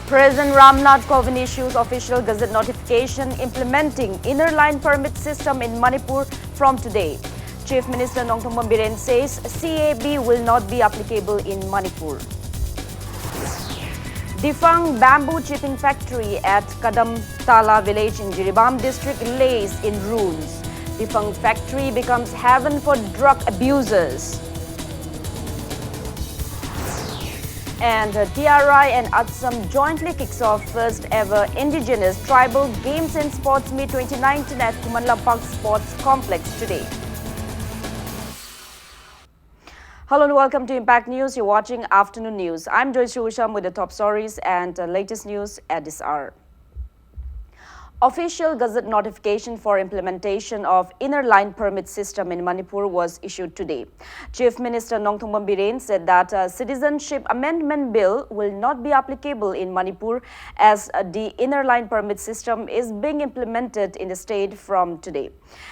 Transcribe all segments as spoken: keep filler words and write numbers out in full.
President Ramnath Kovind issues official gazette notification implementing inner line permit system in Manipur from today. Chief Minister Nongthombam Biren says C A B will not be applicable in Manipur. Defunct bamboo chipping factory at Kadamtala village in Jiribam district lays in ruins. Defunct factory becomes haven for drug abusers. And uh, T R I and ATSUM jointly kicks off first ever indigenous tribal games and sports meet twenty nineteen at Khuman Lampak Sports Complex today. Hello and welcome to Impact News. You're watching Afternoon News. I'm Joyce Usham with the top stories and uh, latest news at this hour. Official gazette notification for implementation of inner line permit system in Manipur was issued today. Chief Minister Nongthombam Biren said that a citizenship amendment bill will not be applicable in Manipur as uh, the inner line permit system is being implemented in the state from today.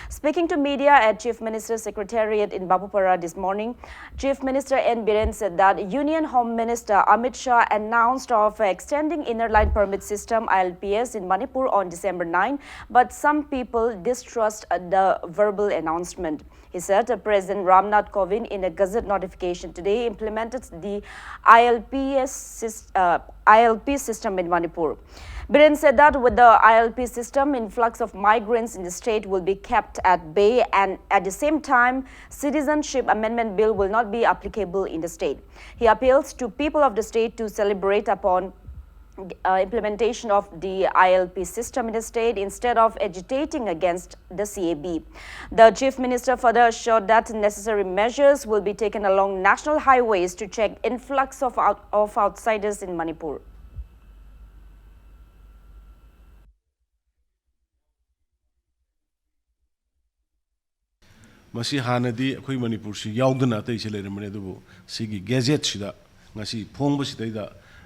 Speaking to media at Chief Minister's Secretariat in Babupara this morning, Chief Minister N Biren said that Union Home Minister Amit Shah announced of extending inner line permit system I L P S in Manipur on December nine, but some people distrust the verbal announcement. He said uh, President Ramnath Kovind in a gazette notification today implemented the I L P S sys- uh, I L P system in Manipur. Biren said that with the I L P system, influx of migrants in the state will be kept at bay, and at the same time, citizenship amendment bill will not be applicable in the state. He appeals to people of the state to celebrate upon uh, implementation of the I L P system in the state instead of agitating against the C A B. The chief minister further assured that necessary measures will be taken along national highways to check influx of, out- of outsiders in Manipur. ꯃꯁꯤ ꯍꯥꯟꯅꯗꯤ ꯑꯩꯈꯣꯏ ꯃꯅꯤꯄꯨꯔꯁꯤ ꯌꯥꯎꯗꯅ ꯑꯇꯩꯁꯦ ꯂꯩꯔꯝꯕꯅꯤ, ꯑꯗꯨꯕꯨ ꯁꯤꯒꯤ ꯒꯦꯖꯦꯠꯁꯤꯗ ꯉꯁꯤ ꯐꯣꯡꯕꯁꯤꯗꯩꯗ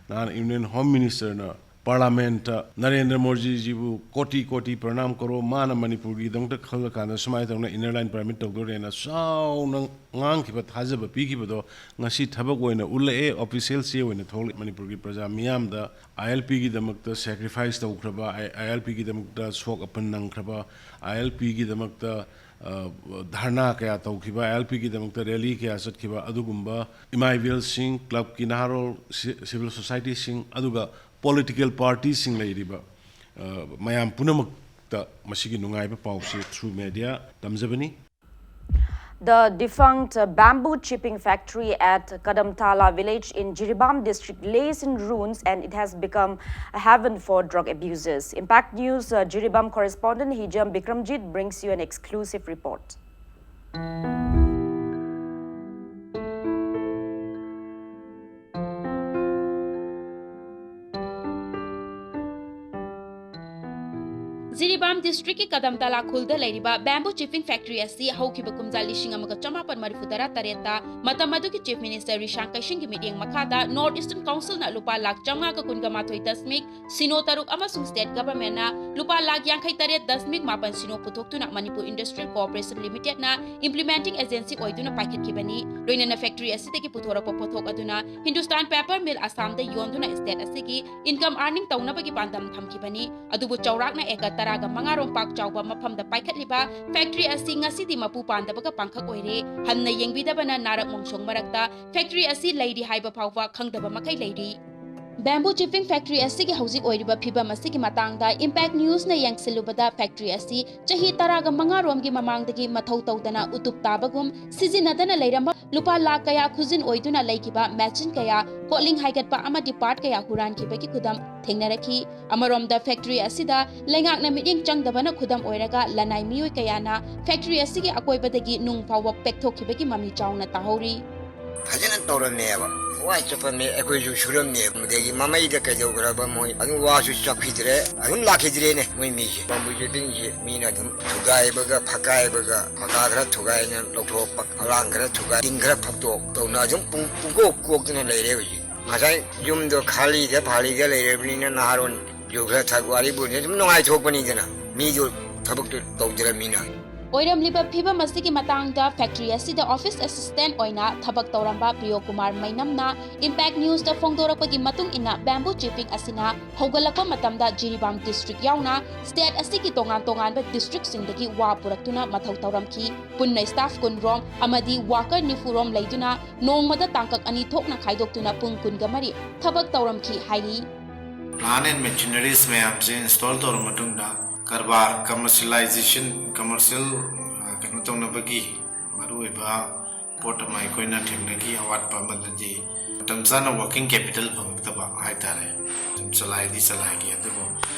ꯅꯍꯥꯟ ꯌꯨꯅꯤꯌꯟ ꯍꯣꯝ ꯃꯤꯅꯤꯁꯇꯔꯅ ꯄꯥꯔꯂꯥꯃꯦꯟꯠꯇ ꯅꯔꯦꯟꯗ꯭ꯔ ꯃꯣꯗꯤꯖꯤꯕꯨ ꯀꯣꯇꯤ ꯀꯣꯇꯤ ꯄ꯭ꯔꯅꯥꯝ ꯀꯔꯣ, ꯃꯥꯅ ꯃꯅꯤꯄꯨꯔꯒꯤꯗꯃꯛꯇ ꯈꯜꯂꯀꯥꯟꯗ ꯁꯨꯃꯥꯏꯅ ꯇꯧꯅ ꯏꯟꯅꯔ ꯂꯥꯏꯟ ꯄꯔꯃꯤꯠ ꯇꯧꯗꯣꯔꯦꯅ ꯆꯥꯎꯅ ꯉꯥꯡꯈꯤꯕ, ꯊꯥꯖꯕ ꯄꯤꯈꯤꯕꯗꯣ ꯉꯁꯤ ꯊꯕꯛ ꯑꯣꯏꯅ ꯎꯠꯂꯛꯑꯦ, ꯑꯣꯐꯤꯁꯤꯌꯦꯜ ꯆꯦ ꯑꯣꯏꯅ ꯊꯣꯛꯂꯛꯑꯦ꯫ ꯃꯅꯤꯄꯨꯔꯒꯤ ꯄ꯭ꯔꯖꯥ ꯃꯤꯌꯥꯝꯗ ꯑꯥꯏ ꯑꯦꯜ ꯄꯤꯒꯤꯗꯃꯛꯇ ꯁꯦꯀ꯭ꯔꯤꯐꯥꯏꯁ ꯇꯧꯈ꯭ꯔꯕ, ꯑꯥꯏ ꯑꯦꯜ ꯄꯤꯒꯤꯗꯃꯛꯇ ꯁꯣꯛ ꯑꯄꯟ ꯅꯪꯈ꯭ꯔꯕ, ꯑꯥꯏ ꯑꯦꯜ ꯄꯤꯒꯤꯗꯃꯛꯇ ꯙꯔꯅꯥ ꯀꯌꯥ ꯇꯧꯈꯤꯕ, ꯑꯥꯏ ꯑꯦꯜ ꯄꯤꯒꯤꯗꯃꯛꯇ ꯔꯦꯂꯤ ꯀꯌꯥ ꯆꯠꯈꯤꯕ ꯑꯗꯨꯒꯨꯝꯕ ꯏꯃꯥ ꯏꯕꯦꯜꯁꯤꯡ, ꯀ꯭ꯂꯕꯀꯤ ꯅꯍꯥꯔꯣꯜ, ꯁꯤ-, ꯁꯤꯚꯤꯜ ꯁꯣꯁꯥꯏꯇꯤꯁꯤꯡ, ꯑꯗꯨꯒ ꯄꯣꯂꯤꯇꯤꯀꯦꯜ ꯄꯥꯔꯇꯤꯁꯤꯡ ꯂꯩꯔꯤꯕ, ꯑ, ꯃꯌꯥꯝ ꯄꯨꯝꯅꯃꯛꯇ ꯃꯁꯤꯒꯤ ꯅꯨꯡꯉꯥꯏꯕ ꯄꯥꯎꯁꯤ through media ꯇꯝꯖꯕꯅꯤ꯫ The defunct, uh, bamboo chipping factory at Kadamtala village in Jiribam district lays in ruins and it has become a haven for drug abusers. Impact News, uh, Jiribam correspondent Hijam Bikramjit brings you an exclusive report. Jiribam ꯗꯤꯁꯇ꯭ꯔꯤꯛꯀꯤ ꯀꯗꯝꯇꯥꯂꯥ ꯈꯨꯜꯗ ꯂꯩꯔꯤꯕ bamboo ꯆꯤꯞꯄꯤꯡ factory ꯑꯁꯤ ꯍꯧꯈꯤꯕ ꯀꯨꯝꯖꯥ ꯂꯤꯁꯤꯡ ꯑꯃꯒ ꯆꯃꯥꯄꯟ ꯃꯔꯤꯐꯨ ꯇꯔꯥ ꯇꯔꯦꯠꯇ ꯃꯇꯝ ꯑꯗꯨꯒꯤ ꯆꯤꯐ ꯃꯤꯅꯤꯁꯇꯔ ꯔꯤꯁꯥꯡ ꯀꯩꯁꯤꯡꯒꯤ ꯃꯤꯠꯌꯦꯡ ꯃꯈꯥꯗ ꯅꯣꯔꯠ ꯏꯁꯇꯔꯟ ꯀꯥꯎꯟꯁꯤꯜꯅ ꯂꯨꯄꯥ ꯂꯥꯈ ꯆꯥꯝꯃꯉꯥꯒ ꯀꯨꯟꯒ ꯃꯥꯊꯣꯏ ꯗꯁꯃꯤꯛ ꯁꯤꯅꯣ ꯇꯔꯨꯛ ꯑꯃꯁꯨꯡ ꯁ꯭ꯇꯦꯠ ꯒꯚꯔꯟꯃꯦꯟꯠꯅ ꯂꯨꯄꯥ ꯂꯥꯈ ꯌꯥꯡꯈꯩ ꯇꯔꯦꯠ ꯗꯁꯃꯤꯛ ꯃꯥꯄꯟ ꯁꯤꯅꯣ ꯄꯨꯊꯣꯛꯇꯨꯅ ꯃꯅꯤꯄꯨꯔ ꯏꯟꯗꯁꯇ꯭ꯔꯤꯌꯦꯜ ꯀꯣꯑꯣꯄꯔꯦꯁꯟ ꯂꯤꯃꯤꯇꯦꯗꯅ ꯏꯝꯄ꯭ꯂꯤꯃꯦꯟꯇꯤꯡ ꯑꯦꯖꯦꯟꯁꯤ ꯑꯣꯏꯗꯨꯅ ꯄꯥꯏꯈꯠꯈꯤꯕꯅꯤ꯫ ꯂꯣꯏꯅꯅ ꯐꯦꯛꯇꯔꯤ ꯑꯁꯤꯗꯒꯤ ꯄꯨꯊꯣꯔꯛꯄ ꯄꯣꯠꯊꯣꯛ ꯑꯗꯨꯅ ꯍꯤꯟꯗꯨꯁꯇꯥꯟ ꯄꯦꯄꯔ ꯃꯤꯜ ꯑꯁꯥꯝꯗ ꯌꯣꯟꯗꯨꯅ ꯁ꯭ꯇꯦꯠ ꯑꯁꯤꯒꯤ ꯏꯟꯀꯝ ꯑꯥꯔꯅꯤꯡ ꯇꯧꯅꯕꯒꯤ ꯄꯥꯟꯗꯝ ꯊꯝꯈꯤꯕꯅꯤ꯫ ꯑꯗꯨꯕꯨ ꯆꯥꯎꯔꯥꯛꯅ ꯑꯦꯀꯔ ꯇꯔꯥꯒ ꯃꯉꯥ ꯔꯣꯝ ꯄꯥꯛ ꯆꯥꯎꯕ ꯃꯐꯝꯗ ꯄꯥꯏꯈꯠꯂꯤꯕ ꯐꯦꯛꯇꯔꯤ ꯑꯁꯤ ꯉꯁꯤꯗꯤ ꯃꯄꯨ ꯄꯥꯟꯗꯕꯒ ꯄꯥꯡꯈꯛ ꯑꯣꯏꯔꯦ꯫ ꯍꯟꯅ ꯌꯦꯡꯕꯤꯗꯕꯅ ꯅꯥꯔꯛ ꯃꯣꯡꯁꯣꯡ ꯃꯔꯛꯇ ꯐꯦꯛꯇꯔꯤ ꯑꯁꯤ ꯂꯩꯔꯤ ꯍꯥꯏꯕ ꯐꯥꯎꯕ ꯈꯪꯗꯕ ꯃꯈꯩ ꯂꯩꯔꯤ꯫ ꯕꯦꯝꯕꯨ ꯆꯤꯞꯄꯤꯡ ꯐꯦꯛꯇꯔꯤ ꯑꯁꯤꯒꯤ ꯍꯧꯖꯤꯛ ꯑꯣꯏꯔꯤꯕ ꯐꯤꯕꯝ ꯑꯁꯤꯒꯤ ꯃꯇꯥꯡꯗ ꯏꯝꯄꯦꯛ ꯅ꯭ꯌꯨꯁꯅ ꯌꯦꯡꯁꯤꯜꯂꯨꯕꯗ ꯐꯦꯛꯇꯔꯤ ꯑꯁꯤ ꯆꯍꯤ ꯇꯔꯥꯒ ꯃꯉꯥ ꯔꯣꯝꯒꯤ ꯃꯃꯥꯡꯗꯒꯤ ꯃꯊꯧ ꯇꯧꯗꯅ ꯎꯇꯨꯞ ꯇꯥꯕꯒꯨꯝ ꯁꯤꯖꯤꯟꯅꯗꯅ ꯂꯩꯔꯝꯕ ꯂꯨꯄꯥ ꯂꯥꯈ ꯀꯌꯥ ꯈꯨꯖꯤꯟ ꯑꯣꯏꯗꯨꯅ ꯂꯩꯈꯤꯕ ꯃꯦꯆꯤꯟ ꯀꯌꯥ, ꯀꯣꯠꯂꯤꯡ ꯍꯥꯏꯒꯠꯄ ꯑꯃꯗꯤ ꯄꯥꯔꯠ ꯀꯌꯥ ꯍꯨꯔꯥꯟꯈꯤꯕꯒꯤ ꯈꯨꯗꯝ ꯊꯦꯡꯅꯔꯛꯈꯤ꯫ ꯑꯃꯔꯣꯝꯗ ꯐꯦꯛꯇꯔꯤ ꯑꯁꯤꯗ ꯂꯩꯉꯥꯛꯅ ꯃꯤꯠꯌꯦꯡ ꯆꯪꯗꯕꯅ ꯈꯨꯗꯝ ꯑꯣꯏꯔꯒ ꯂꯅꯥꯏ ꯃꯤꯑꯣꯏ ꯀꯌꯥꯅ ꯐꯦꯛꯇꯔꯤ ꯑꯁꯤꯒꯤ ꯑꯀꯣꯏꯕꯗꯒꯤ ꯅꯨꯡ ꯐꯥꯎꯕ ꯄꯦꯛꯊꯣꯛꯈꯤꯕꯒꯤ ꯃꯃꯤ ꯆꯥꯎꯅ ꯇꯥꯍꯧꯔꯤ꯫ ꯐꯖꯅ ꯇꯧꯔꯝꯃꯦꯕ꯫ ꯋꯥ ꯆꯠꯄꯝꯃꯦ, ꯑꯩꯈꯣꯏꯁꯨ ꯁꯨꯔꯝꯃꯦ꯫ ꯃꯗꯒꯤ ꯃꯃꯩꯗ ꯀꯩꯗꯧꯈ꯭ꯔꯕ ꯃꯣꯏ ꯑꯗꯨꯝ ꯋꯥꯁꯨ ꯆꯠꯈꯤꯗ꯭ꯔꯦ, ꯑꯗꯨꯝ ꯂꯥꯛꯈꯤꯗ꯭ꯔꯦꯅꯦ ꯃꯣꯏ ꯃꯤꯁꯦ꯫ ꯕꯦꯝꯕꯨ ꯆꯤꯞꯄꯤꯡꯁꯦ ꯃꯤꯅ ꯑꯗꯨꯝ ꯊꯨꯒꯥꯏꯕꯒ, ꯐꯛꯀꯥꯏꯕꯒ, ꯃꯀꯥ ꯈꯔ ꯊꯨꯒꯥꯏꯅ ꯂꯧꯊꯣꯛꯄ, ꯐꯛꯂꯥꯡ ꯈꯔ ꯊꯨꯒꯥꯏ, ꯇꯤꯟ ꯈꯔ ꯐꯨꯛꯇꯣꯛ ꯇꯧꯅ ꯑꯗꯨꯝ ꯄꯨꯡ-, ꯄꯨꯡꯀꯣꯛ ꯀꯣꯛꯇꯅ ꯂꯩꯔꯦ ꯍꯧꯖꯤꯛ꯫ ꯉꯁꯥꯏ ꯌꯨꯝꯗꯣ ꯈꯥꯂꯤꯗ ꯐꯥꯂꯤꯗ ꯂꯩꯔꯕꯅꯤꯅ ꯅꯍꯥꯔꯣꯟ ꯌꯨ ꯈꯔ ꯊꯛ ꯋꯥꯔꯤꯕꯨ ꯑꯗꯨꯝ ꯅꯨꯡꯉꯥꯏꯊꯣꯛꯄꯅꯤꯗꯅ, ꯃꯤꯗꯨ ꯊꯕꯛꯇꯨ ꯇꯧꯗ꯭ꯔꯕꯅꯤꯅ꯫ ꯑꯣꯏꯔꯝꯂꯤꯕ ꯐꯤꯕꯝ ꯑꯁꯤꯒꯤ ꯃꯇꯥꯡꯗ ꯐꯦꯛꯇꯔꯤ ꯑꯁꯤꯗ ꯑꯣꯐꯤꯁ ꯑꯦꯁꯤꯁꯇꯦꯟꯠ ꯑꯣꯏꯅ ꯊꯕꯛ ꯇꯧꯔꯝꯕ ꯄ꯭ꯔꯤꯌꯣ ꯀꯨꯃꯥꯔ ꯃꯩꯅꯝꯅ ꯏꯝꯄꯦꯛ ꯅ꯭ꯌꯨꯁꯇ ꯐꯣꯡꯗꯣꯔꯛꯄꯒꯤ ꯃꯇꯨꯡ ꯏꯟꯅ, ꯕꯦꯝꯕꯨ ꯆꯤꯞꯄꯤꯡ ꯑꯁꯤꯅ ꯍꯧꯒꯠꯂꯛꯄ ꯃꯇꯝꯗ ꯖꯤꯔꯤꯕꯥꯝ ꯗꯤꯁꯇ꯭ꯔꯤꯛ ꯌꯥꯎꯅ ꯁ꯭ꯇꯦꯠ ꯑꯁꯤꯒꯤ ꯇꯣꯉꯥꯟ ꯇꯣꯉꯥꯟꯕ ꯗꯤꯁꯇ꯭ꯔꯤꯛꯁꯤꯡꯗꯒꯤ ꯋꯥ ꯄꯨꯔꯛꯇꯨꯅ ꯃꯊꯧ ꯇꯧꯔꯝꯈꯤ꯫ ꯄꯨꯟꯅ ꯁ꯭ꯇꯥꯐ ꯀꯨꯟ ꯔꯣꯝ ꯑꯃꯗꯤ ꯋꯥꯀꯔ ꯅꯤꯐꯨ ꯔꯣꯝ ꯂꯩꯗꯨꯅ ꯅꯣꯡꯃꯗ ꯇꯥꯡꯀꯛ ꯑꯅꯤ ꯊꯣꯛꯅ ꯈꯥꯏꯗꯣꯛꯇꯨꯅ ꯄꯨꯡ ꯀꯨꯟꯒ ꯃꯔꯤ ꯊꯕꯛ ꯇꯧꯔꯝꯈꯤ ꯍꯥꯏꯔꯤ꯫ Plant and machineries ꯃꯌꯥꯝꯁꯦ install ꯇꯧꯔꯕ ꯃꯇꯨꯡꯗ ꯀꯔꯕꯥꯔ commercialization, commercial, ꯑ, ꯀꯩꯅꯣ ꯇꯧꯅꯕꯒꯤ ꯃꯔꯨꯑꯣꯏꯕ ꯄꯣꯠ ꯑꯃ ꯑꯩꯈꯣꯏꯅ ꯊꯦꯡꯅꯈꯤ꯫ ꯑꯋꯥꯠꯄ ꯑꯃꯗꯗꯤ ꯃꯇꯝ ꯆꯥꯅ working capital ꯐꯪꯉꯛꯇꯕ ꯍꯥꯏꯇꯥꯔꯦ꯫ ꯑꯗꯨꯝ ꯆꯂꯥꯏꯗꯤ ꯆꯂꯥꯏꯈꯤ, ꯑꯗꯨꯕꯨ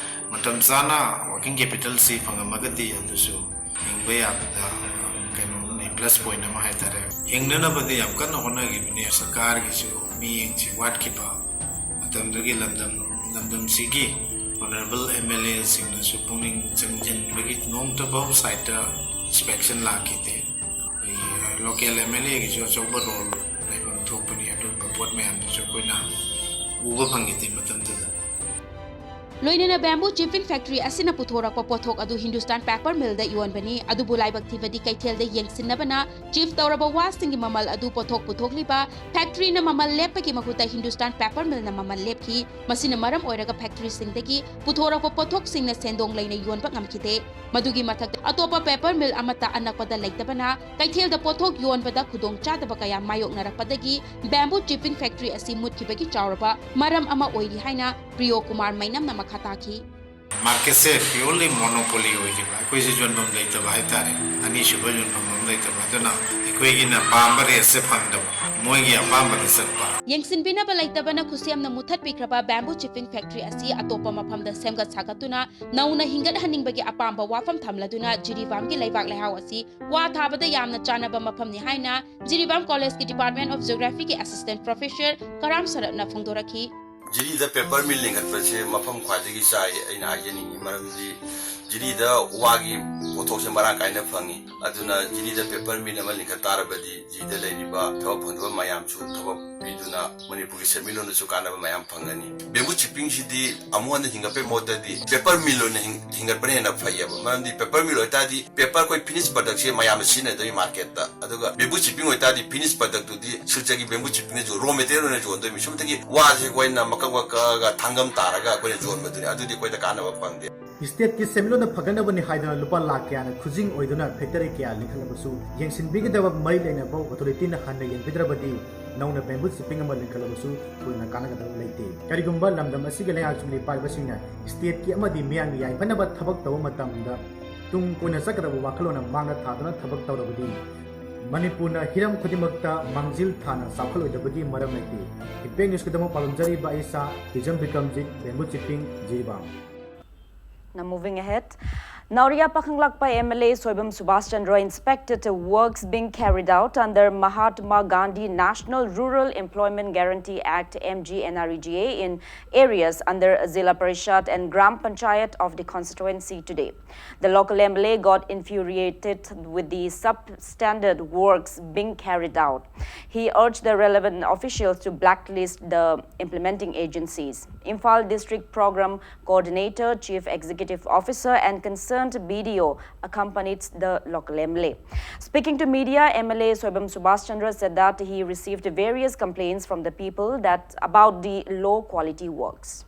ꯃꯇꯝ ꯆꯥꯅ working capitalꯁꯤ ꯐꯪꯉꯝꯃꯒꯗꯤ ꯑꯗꯨꯁꯨ ꯍꯤꯡꯕ ꯌꯥꯕꯗ ꯀꯩꯅꯣꯝꯅꯤ, plus point ꯑꯃ ꯍꯥꯏꯇꯥꯔꯦ꯫ ꯍꯤꯡꯅꯅꯕꯗꯤ ꯌꯥꯝ ꯀꯟꯅ ꯍꯣꯠꯅꯈꯤꯕꯅꯤ꯫ ꯁꯔꯀꯥꯔꯒꯤꯁꯨ ꯃꯤꯠꯌꯦꯡꯁꯤ ꯋꯥꯠꯈꯤꯕ, ꯃꯇꯝꯗꯨꯒꯤ ꯂꯝꯗꯝ, ꯂꯝꯗꯝꯁꯤꯒꯤ honourable MLAꯁꯤꯡꯅꯁꯨ ꯄꯨꯛꯅꯤꯡ ꯆꯪꯁꯤꯟꯕꯒꯤ ꯅꯣꯡꯃꯇꯐꯥꯎ siteꯇ inspection ꯂꯥꯛꯈꯤꯗꯦ꯫ ꯑꯩꯈꯣꯏꯒꯤ local MLAꯒꯤꯁꯨ ꯑꯆꯧꯕ role ꯂꯩꯐꯝ ꯊꯣꯛꯄꯅꯤ꯫ ꯑꯗꯨꯒꯨꯝꯕ ꯄꯣꯠ ꯃꯌꯥꯝꯗꯨꯁꯨ ꯑꯩꯈꯣꯏꯅ ꯎꯕ ꯐꯪꯈꯤꯗꯦ ꯃꯇꯝꯗꯨꯗ꯫ ꯂꯣꯏꯅꯅ ꯕꯦꯝꯕꯨ ꯆꯤꯞꯄꯤꯡ ꯐꯦꯛꯇꯔꯤ ꯑꯁꯤꯅ ꯄꯨꯊꯣꯔꯛꯄ ꯄꯣꯠꯊꯣꯛ ꯑꯗꯨ ꯍꯤꯟꯗꯨꯁꯇꯥꯟ ꯄꯦꯄꯔ ꯃꯤꯜꯗ ꯌꯣꯟꯕꯅꯤ꯫ ꯑꯗꯨꯕꯨ ꯂꯥꯏꯕꯛ ꯊꯤꯕꯗꯤ ꯀꯩꯊꯦꯜꯗ ꯌꯦꯡꯁꯤꯟꯅꯕꯅ ꯆꯤꯞ ꯇꯧꯔꯕ ꯋꯥꯁꯤꯡꯒꯤ ꯃꯃꯜ ꯑꯗꯨ ꯄꯣꯠꯊꯣꯛ ꯄꯨꯊꯣꯛꯂꯤꯕ ꯐꯦꯛꯇꯔꯤꯅ ꯃꯃꯜ ꯂꯦꯞꯄꯒꯤ ꯃꯍꯨꯠꯇ ꯍꯤꯟꯗꯨꯁꯇꯥꯟ ꯄꯦꯄꯔ ꯃꯤꯜꯅ ꯃꯃꯜ ꯂꯦꯞꯈꯤ꯫ ꯃꯁꯤꯅ ꯃꯔꯝ ꯑꯣꯏꯔꯒ ꯐꯦꯛꯇꯔꯤꯁꯤꯡꯗꯒꯤ ꯄꯨꯊꯣꯔꯛꯄ ꯄꯣꯠꯊꯣꯛꯁꯤꯡꯅ ꯁꯦꯟꯗꯣꯡ ꯂꯩꯅ ꯌꯣꯟꯕ ꯉꯝꯈꯤꯗꯦ꯫ ꯃꯗꯨꯒꯤ ꯃꯊꯛꯇ ꯑꯇꯣꯞꯄ ꯄꯦꯄꯔ ꯃꯤꯜ ꯑꯃꯠꯇ ꯑꯅꯛꯄꯗ ꯂꯩꯇꯕꯅ ꯀꯩꯊꯦꯜꯗ ꯄꯣꯠꯊꯣꯛ ꯌꯣꯟꯕꯗ ꯈꯨꯗꯣꯡꯆꯥꯗꯕ ꯀꯌꯥ ꯃꯥꯌꯣꯛꯅꯔꯛꯄꯗꯒꯤ ꯕꯦꯝꯕꯨ ꯆꯤꯞꯄꯤꯡ ꯐꯦꯛꯇꯔꯤ ꯑꯁꯤ ꯃꯨꯠꯈꯤꯕꯒꯤ ꯆꯥꯎꯔꯕ ꯃꯔꯝ ꯑꯃ ꯑꯣꯏꯔꯤ ꯍꯥꯏꯅ ꯄ꯭ꯔꯤꯌꯣ ꯀꯨꯃꯥꯔ ꯃꯩꯅꯝꯅ ꯃꯈꯥ ꯇꯥꯈꯤ꯫ Marketꯁꯦ purely monopoly ꯑꯣꯏꯈꯤꯕ, ꯑꯩꯈꯣꯏꯁꯦ ꯌꯣꯟꯐꯝ ꯂꯩꯇꯕ ꯍꯥꯏꯇꯥꯔꯦ, ꯑꯅꯤꯁꯨꯕ ꯌꯣꯟꯐꯝ ꯑꯃ ꯂꯩꯇꯕ, ꯑꯗꯨꯅ ꯑꯩꯈꯣꯏꯒꯤꯅ ꯄꯥꯝꯕ rateꯁꯦ ꯐꯪꯗꯕ, ꯃꯣꯏꯒꯤ ꯑꯄꯥꯝꯕꯗ ꯆꯠꯄ꯫ ꯌꯦꯡꯁꯤꯟꯕꯤꯅꯕ ꯂꯩꯇꯕꯅ ꯈꯨꯠꯁꯦꯝꯅ ꯃꯨꯠꯊꯠꯄꯤꯈ꯭ꯔꯕ ꯕꯦꯝꯕꯨ ꯆꯤꯞꯄꯤꯡ ꯐꯦꯛꯇꯔꯤ ꯑꯁꯤ ꯑꯇꯣꯞꯄ ꯃꯐꯝꯗ ꯁꯦꯝꯒꯠ ꯁꯥꯒꯠꯇꯨꯅ ꯅꯧꯅ ꯍꯤꯡꯒꯠꯍꯟꯅꯤꯡꯕꯒꯤ ꯑꯄꯥꯝꯕ ꯋꯥꯐꯝ ꯊꯝꯂꯗꯨꯅ ꯖꯤꯔꯤꯕꯥꯝꯒꯤ ꯂꯩꯕꯥꯛ ꯂꯩꯍꯥꯎ ꯑꯁꯤ ꯋꯥ ꯊꯥꯕꯗ ꯌꯥꯝꯅ ꯆꯥꯟꯅꯕ ꯃꯐꯝꯅꯤ ꯍꯥꯏꯅ ꯖꯤꯔꯤꯕꯥꯝ ꯀꯣꯂꯦꯖꯀꯤ Department of Geographyꯒꯤ assistant professor ꯀꯔꯥꯝ ꯁꯔꯠꯅ ꯐꯣꯡꯗꯣꯔꯛꯈꯤ꯫ ꯖꯤꯔꯤꯗ ꯄꯦꯄꯔ ꯃꯤꯜ ꯂꯤꯡꯈꯠꯄꯁꯦ ꯃꯐꯝ ꯈ꯭ꯋꯥꯏꯗꯒꯤ ꯆꯥꯏ ꯑꯩꯅ ꯍꯥꯏꯖꯅꯤꯡꯉꯤ꯫ ꯃꯔꯝꯗꯤ ꯖꯤꯔꯤꯗ ꯋꯥꯒꯤ ꯄꯣꯠꯊꯣꯛꯁꯦ ꯃꯔꯥꯡ ꯀꯥꯏꯅ ꯐꯪꯉꯤ꯫ ꯑꯗꯨꯅ ꯖꯤꯔꯤꯗ paper mill ꯑꯃ ꯂꯤꯡꯈꯠ ꯇꯥꯔꯕꯗꯤ ꯖꯤꯔꯤꯗ ꯂꯩꯔꯤꯕ ꯊꯕꯛ ꯐꯪꯗꯕ ꯃꯌꯥꯝꯁꯨ ꯊꯕꯛ ꯄꯤꯗꯨꯅ ꯃꯅꯤꯄꯨꯔꯒꯤ ꯁꯦꯟꯃꯤꯠꯂꯣꯟꯗꯁꯨ ꯀꯥꯟꯅꯕ ꯃꯌꯥꯝ ꯐꯪꯒꯅꯤ꯫ Bamboo chipping ꯁꯤꯗꯤ ꯑꯃꯨꯛ ꯍꯟꯅ ꯍꯤꯡꯒꯠꯄꯒꯤ ꯃꯍꯨꯠꯇꯗꯤ paper mill ꯑꯣꯏꯅ ꯍꯤꯡ-, ꯍꯤꯡꯒꯠꯄꯅ ꯍꯦꯟꯅ ꯐꯩꯌꯦꯕ꯫ ꯃꯔꯝꯗꯤ paper mill ꯑꯣꯏꯇꯥꯔꯗꯤ paper ꯑꯩꯈꯣꯏ finish product ꯁꯦ ꯃꯌꯥꯝꯅ ꯁꯤꯖꯤꯟꯅꯗꯣꯏ market ꯇ꯫ ꯑꯗꯨꯒ bamboo chipping ꯑꯣꯏꯇꯥꯔꯗꯤ finish product ꯇꯨꯗꯤ ꯁꯤꯜꯆꯔꯒꯤ bamboo chipping ꯅ ꯌꯣ-, raw material ꯑꯣꯏꯅ ꯌꯣꯟꯗꯣꯏꯅꯤ꯫ ꯁꯣꯝꯗꯒꯤ ꯋꯥꯁꯦ ꯑꯩꯈꯣꯏꯅ ꯃꯀꯛ ꯃꯀꯛꯑꯒ ꯊꯥꯡꯒꯝ ꯇꯥꯔꯒ ꯑꯩꯈꯣꯏꯅ ꯌꯣꯟꯕꯗꯨꯅꯤ꯫ ꯑꯗꯨꯗꯤ ꯑꯩꯈꯣꯏꯗ ꯀꯥꯟꯅꯕ ꯐꯪꯗꯦ꯫ State ꯀꯤ ꯁꯦꯟꯃꯤꯠꯂꯣꯟꯗ ꯐꯒꯠꯅꯕꯅꯤ ꯍꯥꯏꯗꯨꯅ ꯂꯨꯄꯥ ꯂꯥꯈ ꯀꯌꯥꯅ ꯈꯨꯖꯤꯡ ꯑꯣꯏꯗꯨꯅ factory ꯀꯌꯥ ꯂꯤꯡꯈꯠꯂꯕꯁꯨ, ꯌꯦꯡꯁꯤꯟꯕꯤꯒꯗꯕ ꯃꯔꯤ ꯂꯩꯅꯕ authority ꯅ ꯍꯟꯅ ꯌꯦꯡꯕꯤꯗ꯭ꯔꯕꯗꯤ ꯅꯧꯅ bamboo chipping ꯑꯃ ꯂꯤꯡꯈꯠꯂꯕꯁꯨ ꯊꯣꯏꯅ ꯀꯥꯟꯅꯒꯗꯕ ꯂꯩꯇꯦ꯫ ꯀꯔꯤꯒꯨꯝꯕ ꯂꯝꯗꯝ ꯑꯁꯤꯒꯤ ꯂꯩꯉꯥꯛ ꯆꯨꯝꯂꯤ ꯄꯥꯏꯕꯁꯤꯡꯅ state ꯀꯤ ꯑꯃꯗꯤ ꯃꯤꯌꯥꯝꯒꯤ ꯌꯥꯏꯐꯅꯕ ꯊꯕꯛ ꯇꯧꯕ ꯃꯇꯝꯗ ꯇꯨꯡ ꯀꯣꯏꯅ ꯆꯠꯀꯗꯕ ꯋꯥꯈꯜꯂꯣꯟ ꯑꯃ ꯃꯥꯡꯗ ꯊꯥꯗꯨꯅ ꯊꯕꯛ ꯇꯧꯔꯕꯗꯤ ꯃꯅꯤꯄꯨꯔꯅ ꯍꯤꯔꯝ ꯈꯨꯗꯤꯡꯃꯛꯇ ꯃꯥꯡꯖꯤꯜ ꯊꯥꯅ ꯆꯥꯎꯈꯠꯂꯣꯏꯗꯕꯒꯤ ꯃꯔꯝ ꯂꯩꯇꯦ꯫ Impact News ꯀꯤꯗꯃꯛ ꯄꯥꯎꯗꯝꯖꯔꯤꯕ ꯑꯩ ꯁꯥ ꯍꯤꯖꯝ Bikramjit, bamboo chipping, Jiribam. Now moving ahead, Naoriya Pakhanglakpa M L A Soibam Subhash Chandra inspected works being carried out under Mahatma Gandhi National Rural Employment Guarantee Act, M G N R E G A, in areas under Zilla Parishad and Gram Panchayat of the constituency today. The local M L A got infuriated with the substandard works being carried out. He urged the relevant officials to blacklist the implementing agencies. Imphal District Program Coordinator, Chief Executive Officer and concerned B D O accompanied the local M L A. Speaking to media, M L A Soibam Subhash Chandra said that he received various complaints from the people that about the low quality works.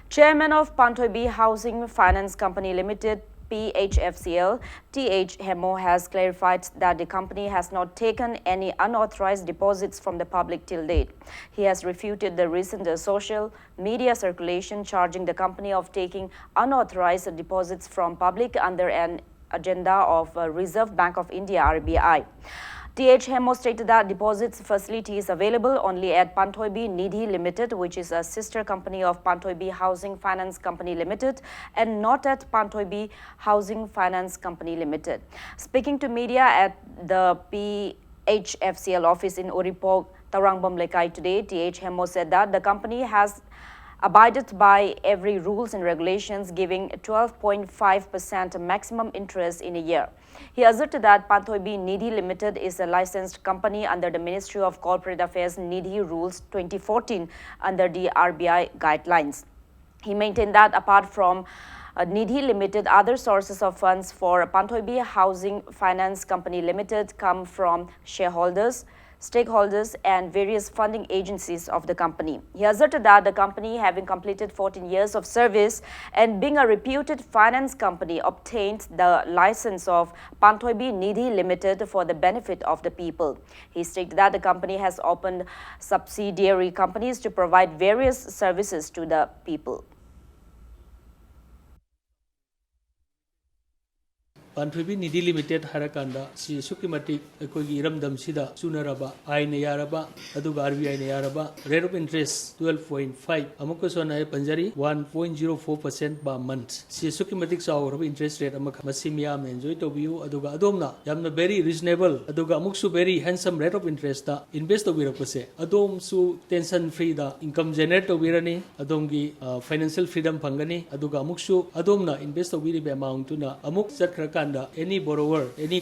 Chairman of Panthoibi Housing Finance Company Limited, P H F C L, T H Hemo, has clarified that the company has not taken any unauthorized deposits from the public till date. He has refuted the recent, uh, social media circulation charging the company of taking unauthorized deposits from public under an agenda of, uh, Reserve Bank of India, R B I. T H Hemo stated that deposits facility is available only at Panthoibi Nidhi Limited, which is a sister company of Panthoibi Housing Finance Company Limited, and not at Panthoibi Housing Finance Company Limited. Speaking to media at the P H F C L office in Uripok, Taurangabam Leikai Today, T H Hemo said that the company has abided by every rules and regulations, giving twelve point five percent maximum interest in a year. He asserted that Panthoibi Nidhi Limited is a licensed company under the Ministry of Corporate Affairs Nidhi Rules twenty fourteen under the R B I guidelines. He maintained that apart from uh, Nidhi Limited, other sources of funds for Panthoibi Housing Finance Company Limited come from shareholders, stakeholders, and various funding agencies of the company. He asserted that the company, having completed fourteen years of service and being a reputed finance company, obtained the license of Panthoibi Nidhi Limited for the benefit of the people. He stated that the company has opened subsidiary companies to provide various services to the people. Panthoibi Nidhi limited ꯍꯥꯏꯔꯀꯥꯟꯗ ꯁꯤ ꯑꯁꯨꯛꯀꯤ ꯃꯇꯤꯛ ꯑꯩꯈꯣꯏꯒꯤ ꯏꯔꯝꯗꯝꯁꯤꯗ ꯆꯨꯅꯔꯕ, ꯑꯥꯏꯟꯅ ꯌꯥꯔꯕ, ꯑꯗꯨꯒ R B ꯑꯥꯏꯅ ꯌꯥꯔꯕ rate of interest twelve point five, ꯑꯃꯨꯛꯀꯁꯨ ꯍꯟꯅ ꯑꯩ ꯄꯟꯖꯔꯤ, one point zero four percent per month꯫ ꯁꯤ ꯑꯁꯨꯛꯀꯤ ꯃꯇꯤꯛ ꯆꯥꯎꯈ꯭ꯔꯕ interest rate ꯑꯃꯈꯛ, ꯃꯁꯤ ꯃꯤꯌꯥꯝꯅ enjoy ꯇꯧꯕꯤꯌꯨ꯫ ꯑꯗꯨꯒ ꯑꯗꯣꯝꯅ ꯌꯥꯝꯅ very reasonable ꯑꯗꯨꯒ ꯑꯃꯨꯛꯁꯨ very handsome rate of interestꯇ invest ꯇꯧꯕꯤꯔꯛꯄꯁꯦ, ꯑꯗꯣꯝꯁꯨ tension freeꯗ income generate ꯇꯧꯕꯤꯔꯅꯤ꯫ ꯑꯗꯣꯝꯒꯤ financial freedom ꯐꯪꯒꯅꯤ꯫ ꯑꯗꯨꯒ ꯑꯃꯨꯛꯁꯨ ꯑꯗꯣꯝꯅ invest ꯇꯧꯕꯤꯔꯤꯕ amountꯇꯨꯅ ꯑꯃꯨꯛ ꯆꯠꯈ꯭ꯔꯀꯥꯟꯗ any borrower, any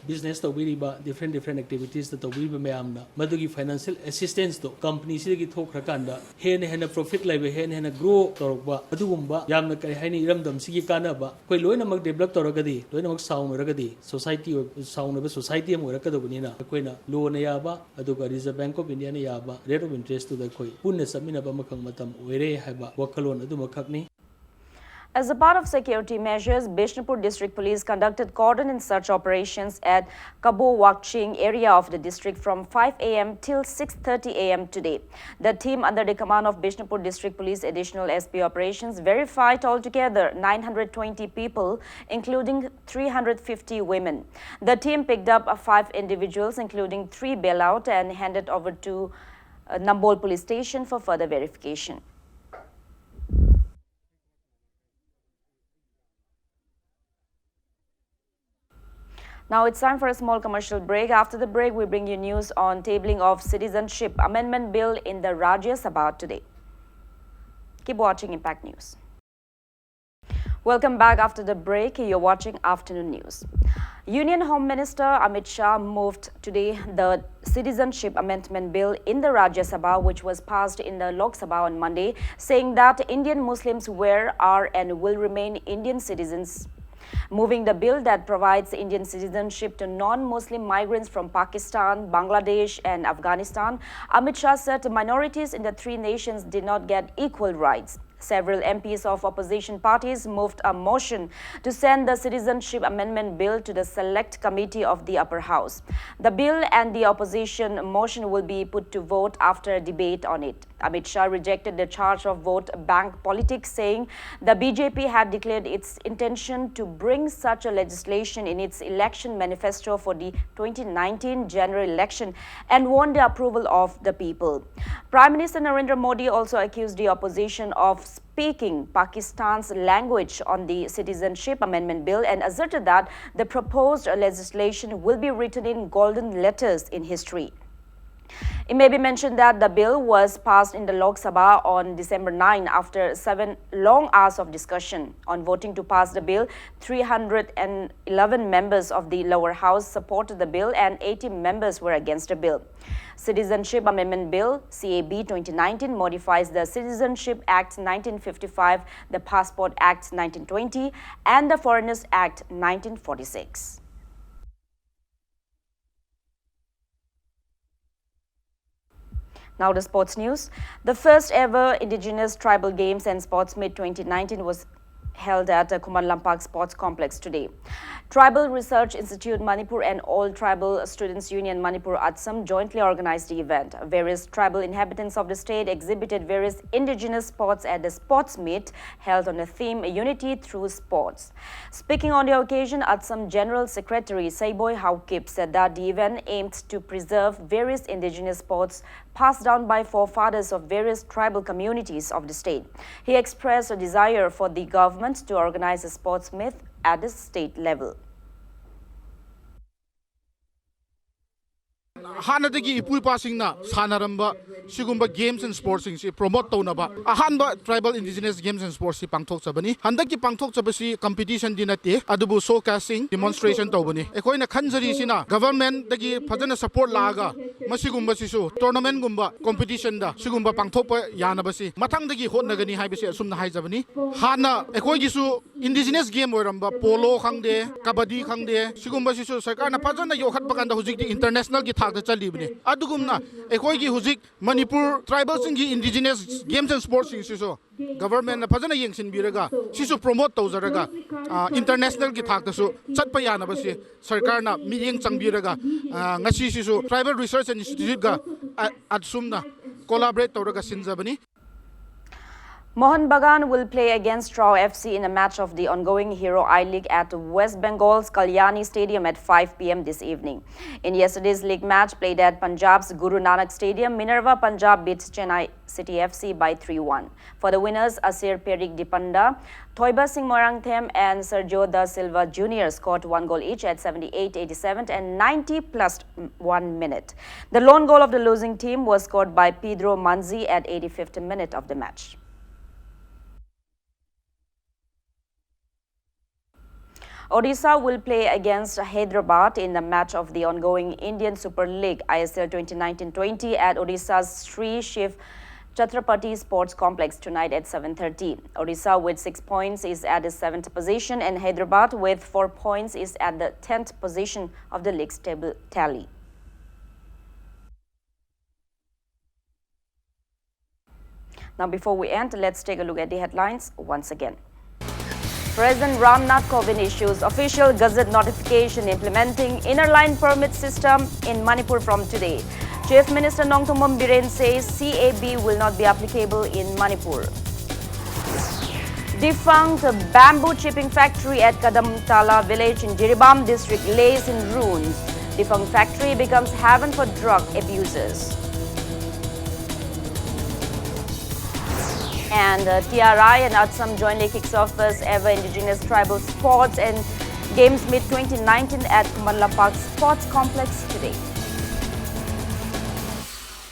business ꯇꯧꯕꯤꯔꯤꯕ different different activitiesꯇ ꯇꯧꯕꯤꯔꯤꯕ ꯃꯌꯥꯝꯅ ꯃꯗꯨꯒꯤ financial assistanceꯇꯣ companyꯁꯤꯗꯒꯤ ꯊꯣꯛꯈ꯭ꯔꯀꯥꯟꯗ ꯍꯦꯟꯅ ꯍꯦꯟꯅ profit ꯂꯩꯕ, ꯍꯦꯟꯅ ꯍꯦꯟꯅ grow ꯇꯧꯔꯛꯄ, ꯑꯗꯨꯒꯨꯝꯕ ꯌꯥꯝꯅ, ꯀꯔꯤ ꯍꯥꯏꯅꯤ, ꯏꯔꯝꯗꯝꯁꯤꯒꯤ ꯀꯥꯟꯅꯕ, ꯑꯩꯈꯣꯏ ꯂꯣꯏꯅꯃꯛ develop ꯇꯧꯔꯒꯗꯤ, ꯂꯣꯏꯅꯃꯛ ꯆꯥꯎꯅꯔꯒꯗꯤ society ꯑꯣꯏ-, ꯆꯥꯎꯅꯕ society ꯑꯃ ꯑꯣꯏꯔꯛꯀꯗꯧꯕꯅꯤꯅ, ꯑꯩꯈꯣꯏꯅ ꯂꯣꯅ ꯌꯥꯕ ꯑꯗꯨꯒ Reserve Bank of Indiaꯅ ꯌꯥꯕ rate of interestꯇꯨꯗ ꯑꯩꯈꯣꯏ ꯄꯨꯟꯅ ꯆꯠꯃꯤꯟꯅꯕ ꯑꯃꯈꯛ ꯃꯇꯝ ꯑꯣꯏꯔꯦ ꯍꯥꯏꯕ ꯋꯥꯈꯜꯂꯣꯟ ꯑꯗꯨꯃꯈꯛꯅꯤ꯫ As a part of security measures, Bishnupur District Police conducted cordon and search operations at Kabo Wakching area of the district from five a m till six thirty a m today. The team, under the command of Bishnupur District Police Additional S P Operations, verified altogether nine hundred twenty people, including three hundred fifty women. The team picked up uh, five individuals, including three bailout, and handed over to uh, Nambol Police Station for further verification. Now it's time for a small commercial break. After the break, we bring you news on tabling of Citizenship Amendment Bill in the Rajya Sabha today. Keep watching Impact News. Welcome back after the break. You're watching Afternoon News. Union Home Minister Amit Shah moved today the Citizenship Amendment Bill in the Rajya Sabha, which was passed in the Lok Sabha on Monday, saying that Indian Muslims were, are, and will remain Indian citizens. Moving the bill that provides Indian citizenship to non-Muslim migrants from Pakistan, Bangladesh, and Afghanistan, Amit Shah said minorities in the three nations did not get equal rights. Several M Ps of opposition parties moved a motion to send the Citizenship Amendment Bill to the Select Committee of the Upper House. The bill and the opposition motion will be put to vote after a debate on it. Amit Shah rejected the charge of vote bank politics, saying the B J P had declared its intention to bring such a legislation in its election manifesto for the twenty nineteen general election and won the approval of the people. Prime Minister Narendra Modi also accused the opposition of speaking Pakistan's language on the Citizenship Amendment Bill and asserted that the proposed legislation will be written in golden letters in history. It may be mentioned that the bill was passed in the Lok Sabha on December nine after seven long hours of discussion. On voting to pass the bill, three hundred eleven members of the lower house supported the bill and eighty members were against the bill. Citizenship Amendment Bill, C A B twenty nineteen, modifies the Citizenship Act nineteen fifty-five, the Passport Act nineteen twenty, and the Foreigners Act nineteen forty-six. Now the sports news. The first ever Indigenous Tribal Games and Sports Meet twenty nineteen was held at the Khuman Lampak Sports Complex today. Tribal Research Institute Manipur and All Tribal Students Union Manipur, ATSUM, jointly organized the event. Various tribal inhabitants of the state exhibited various indigenous sports at the sports meet held on the theme Unity Through Sports. Speaking on the occasion, ATSUM General Secretary Seiboi Haokip said that the event aimed to preserve various indigenous sports passed down by forefathers of various tribal communities of the state. He expressed a desire for the government to organize a sports meet at the state level. ꯍꯥꯟꯅꯗꯒꯤ ꯏꯄꯨ ꯏꯄꯥꯁꯤꯡꯅ ꯁꯥꯟꯅꯔꯝꯕ ꯁꯤꯒꯨꯝꯕ games and sportsꯁꯤꯡꯁꯤ promote ꯇꯧꯅꯕ ꯑꯍꯥꯟꯕ tribal indigenous games and sportsꯁꯤ ꯄꯥꯡꯊꯣꯛꯆꯕꯅꯤ꯫ ꯍꯟꯗꯛꯀꯤ ꯄꯥꯡꯊꯣꯛꯆꯕꯁꯤ competitionꯗꯤ ꯅꯠꯇꯦ, ꯑꯗꯨꯕꯨ showcasing, demonstration ꯇꯧꯕꯅꯤ꯫ ꯑꯩꯈꯣꯏꯅ ꯈꯟꯖꯔꯤꯁꯤꯅ governmentꯗꯒꯤ ꯐꯖꯅ support ꯂꯥꯛꯑꯒ ꯃꯁꯤꯒꯨꯝꯕꯁꯤꯁꯨ tournamentꯒꯨꯝꯕ competitionꯗ ꯁꯤꯒꯨꯝꯕ ꯄꯥꯡꯊꯣꯛꯄ ꯌꯥꯅꯕꯁꯤ ꯃꯊꯪꯗꯒꯤ ꯍꯣꯠꯅꯒꯅꯤ ꯍꯥꯏꯕꯁꯤ ꯑꯁꯨꯝꯅ ꯍꯥꯏꯖꯕꯅꯤ꯫ ꯍꯥꯟꯅ ꯑꯩꯈꯣꯏꯒꯤꯁꯨ indigenous game ꯑꯣꯏꯔꯝꯕ polo ꯈꯪꯗꯦ, ꯀꯕꯗꯤ ꯈꯪꯗꯦ, ꯁꯤꯒꯨꯝꯕꯁꯤꯁꯨ ꯁꯔꯀꯥꯔꯅ ꯐꯖꯅ ꯌꯣꯛꯈꯠꯄ ꯀꯥꯟꯗ ꯍꯧꯖꯤꯛꯇꯤ internationalꯒꯤ ꯊꯥꯛꯇ ꯆꯠꯂꯤꯕꯅꯤ꯫ ꯑꯗꯨꯒꯨꯝꯅ ꯑꯩꯈꯣꯏꯒꯤ ꯍꯧꯖꯤꯛ ꯃꯅꯤꯄꯨꯔ tribalꯁꯤꯡꯒꯤ indigenous games and sportsꯁꯤꯡꯁꯤꯁꯨ governmentꯅ ꯐꯖꯅ ꯌꯦꯡꯁꯤꯟꯕꯤꯔꯒ ꯁꯤꯁꯨ promote ꯇꯧꯖꯔꯒ, ꯑ, internationalꯒꯤ ꯊꯥꯛꯇꯁꯨ ꯆꯠꯄ ꯌꯥꯅꯕꯁꯤ ꯁꯔꯀꯥꯔꯅ ꯃꯤꯠꯌꯦꯡ ꯆꯪꯕꯤꯔꯒ, ꯑ, ꯉꯁꯤꯁꯤꯁꯨ Tribal Research and Instituteꯒ, ꯑ, ꯑꯁꯨꯝꯅ collaborate ꯇꯧꯔꯒ ꯁꯤꯟꯖꯕꯅꯤ꯫ Mohun Bagan will play against Rao F C in a match of the ongoing Hero I League at West Bengal's Kalyani Stadium at five p m this evening. In yesterday's league match played at Punjab's Guru Nanak Stadium, Minerva Punjab beat Chennai City F C by three one. For the winners, Asir Perik Dipanda, Thoiba Singh Moirangthem and Sergio da Silva Junior scored one goal each at seventy-eight, eighty-seven and ninety plus one minute. The lone goal of the losing team was scored by Pedro Manzi at eighty-fifth minute of the match. Odisha will play against Hyderabad in the match of the ongoing Indian Super League, I S L twenty nineteen twenty, at Odisha's Sri Shiv Chhatrapati Sports Complex tonight at seven thirty. Odisha with six points is at the seventh position and Hyderabad with four points is at the tenth position of the league's table tally. Now, before we end, let's take a look at the headlines once again. President Ram Nath Kovind issues official gazette notification implementing inner line permit system in Manipur from today. Chief Minister Nongthombam Biren says C A B will not be applicable in Manipur. Defunct bamboo chipping factory at Kadamtala village in Jiribam district lays in ruins. Defunct factory becomes haven for drug abusers. And uh, T R I and ATSUM jointly kicks off first ever indigenous tribal sports and games meet twenty nineteen at Khumban Lampak Sports Complex today.